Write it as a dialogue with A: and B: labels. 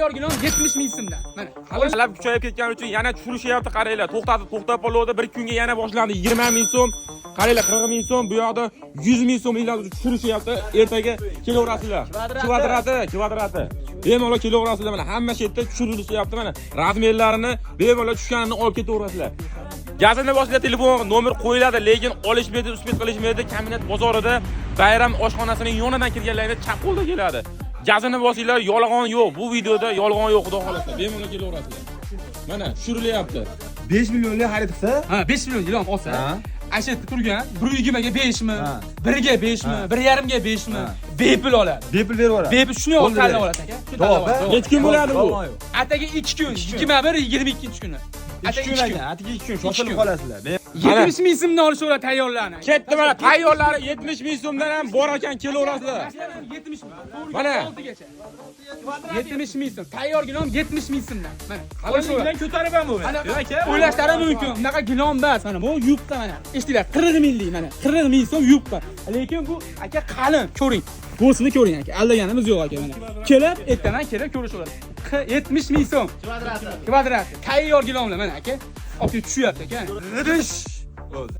A: Tayyor gilam 70 ming so'mdan. Mana.
B: Talab kuchayib ketgani uchun yana tushirishyapti, qaranglar. To'xtatib, to'xtab qoluvdi. Bir kunga yana boshlandi. 20 ming so'm. Qaranglar, 40 ming so'm, bu yoqda 100 ming so'm tushirishyapti. Ertaga kelaverasizlar. Kvadrati, kvadrati. Bemalol kelaverasizlar mana hamma shu yerda tushirilishyapti mana. Razmerlarini bemalol tushganini olib ketaverasizlar. Gazini bosinglar, telefon nomer qo'yiladi, lekin olishmaydi, успеть qilishmaydi. Kombinat bozorida bayram oshxonasining yonidan kirganlarida chap qo'lda keladi. Gazini bosinglar, yolg'on yo'q. Bu videoda yolg'on yo'q, xudo xolasa. Bemalol kelaverasizlar. Mana tushirilyapti.
C: 5 millionlik xarid qilsa,
A: Ha, 5 million gilam olsa,
C: Ha.
A: ana shu yerda turgan 1.20 ga 5 mi,
C: Ha.
A: 1 ga 5 mi,
C: Ha.
A: 1.5 ga 5 mi,
C: Ha.
A: bepul oladi.
C: Bepul berib yuboradi.
A: Bepul shuni olib
C: Bo'ldi.
A: tanlab oladi aka. Shuni tanlab
C: Javob,
A: oladi.
B: Necha kun bo'ladi bu?
A: Ataga 2 kun, 21, 22 kuni.
C: 2
A: Ataga
C: kun
A: 2 kun.
C: ekan, atigi 2 kun
A: Ikki
C: shoshilib
A: kun.
C: qolasizlar.
A: 70 ming so'mdan olishaveradi tayyorlarni.
B: Ketdi mana tayyorlari 70 ming so'mdan ham bor ekan, kelaverasizlar.
A: 70 ming.
B: Mana.
A: Oltigacha. 70 ming so'm. Tayyor gilam 70 ming so'mdan. Mana. Olishaveradi.
D: Ko'tarib ham bo'lmaydi.
A: Ana o'ylashlari mumkin. Bunaqa gilom emas. Mana bu yupqa mana. Eshitinglar, 40 minglik mana. 40 ming so'm yupqa. Lekin bu aka qalin, ko'ring. Bo'sini ko'ring aka. Aldaganimiz yo'q aka mana. Kelib, ertaman kelib ko'rishaveradi. 70 ming so'm. Kvadrati. Kvadrati. Tayyor gilomlar mana aka. Olib kelib tushyapti aka.
C: Ridish. Bo'ldi.